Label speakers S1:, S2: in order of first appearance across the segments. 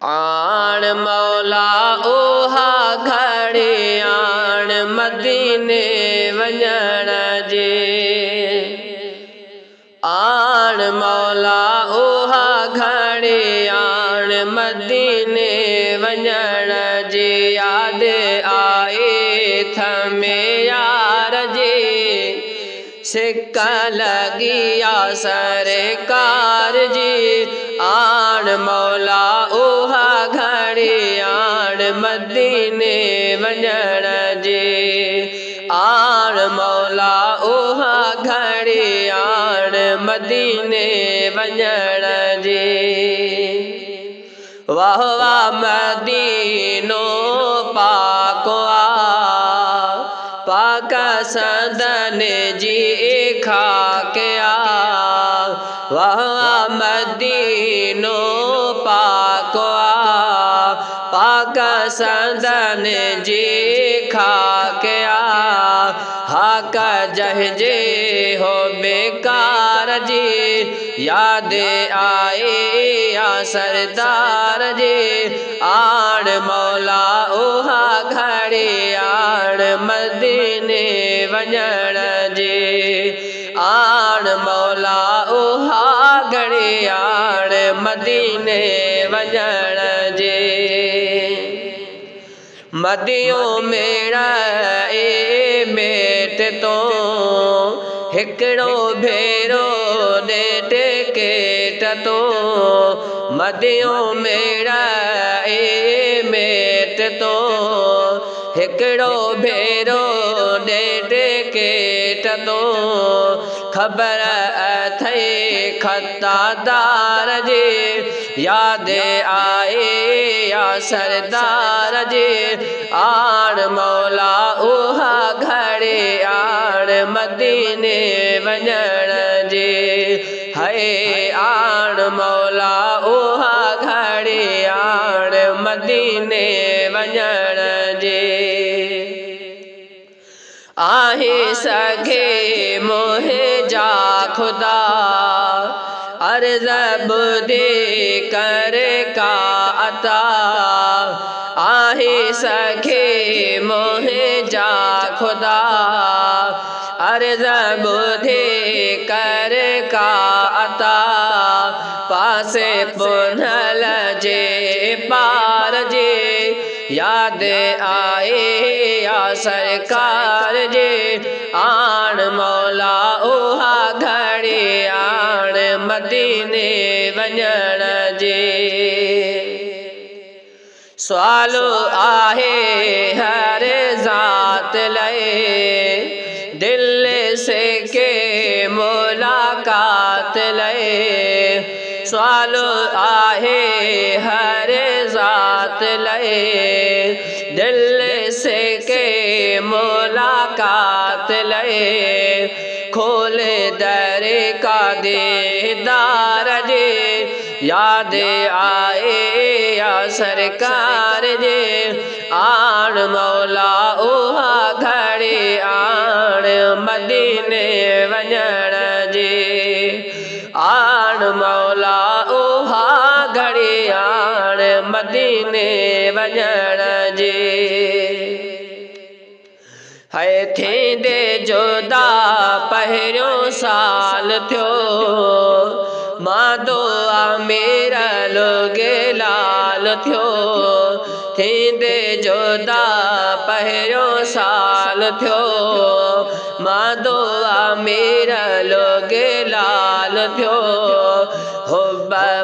S1: आण मौला उहा घड़ी आण मदीने वञण जे। आण मौला उहा घड़ी आण मदीने वञण जे। याद आए थमे यार जे, सिक लगी आ सरकार जी। आण मौला उहा घड़ी आण मदीने वञण जे। आण मौला उहा घड़ी आण मदीने वञण जे। वाह वाह मदीनो पाक आ, पाक संदन जी खाक आ। वाह मदीनो पाक आ, पाक संदन जी खाक आ। हाक जहजे हो बेकार जी, याद आए या सरदार जी। आण मौला उहा घड़ी आण मदीने वञण जे। आण मौला उहा घड़ी आण मदीने वञण जे। मदियों मेड़ा ए मेट तो, हिकिड़ो भेरो ॾे टिकेट तो। मदियों मेड़ा ए मेट तो, हिकिड़ो भेरो ॾे टिकेट तो। ख़बर अथई ख़तादार जे, याद आए या सरदार जे। आण मौला उहा घड़ी आण मदीने वञण जे। है आण मौला उहा घड़ी आण मदीने वञण जे। आहे सघे मोहे जा खुदा, अर्ज़ ॿुधे कर का अता। आहे सघे मोहे जा खुदा, अर्ज़ ॿुधे कर का अता। पासे पुनल जे पार जे, याद आए या सरकार जे। आण मौला उहा घड़ी आण मदीने वञण जे। सवाल आहे हर ज़ात लए, दिल से के मुलाकात लए। सवाल आहे हर ज़ात लए, दिल से के मुलाकात लए। खोल दर का दीदार जे, याद आए या सरकार जे। आण मौला उहा घड़ी आण मदीने वञण जे। आण मौला उहा घड़ी आण मदीने वञण जे। है थींदे जुदा पहिरियों साल थियो, मां दुआ मेरा लोगे लाल थियो। थींदे जुदा पहिरियों साल थियो, मां दुआ मेरा लोगे लाल थियो। हो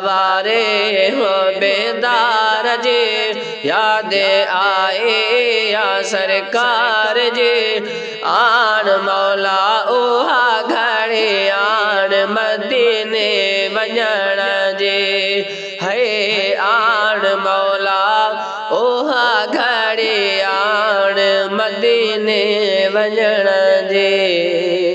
S1: वारे हो बेदार जे, याद आए या सरकार जे। आण मौला उहा घड़ी आण मदीने वञण जे। है आण मौला उहा घड़ी आण मदीने वञण जे।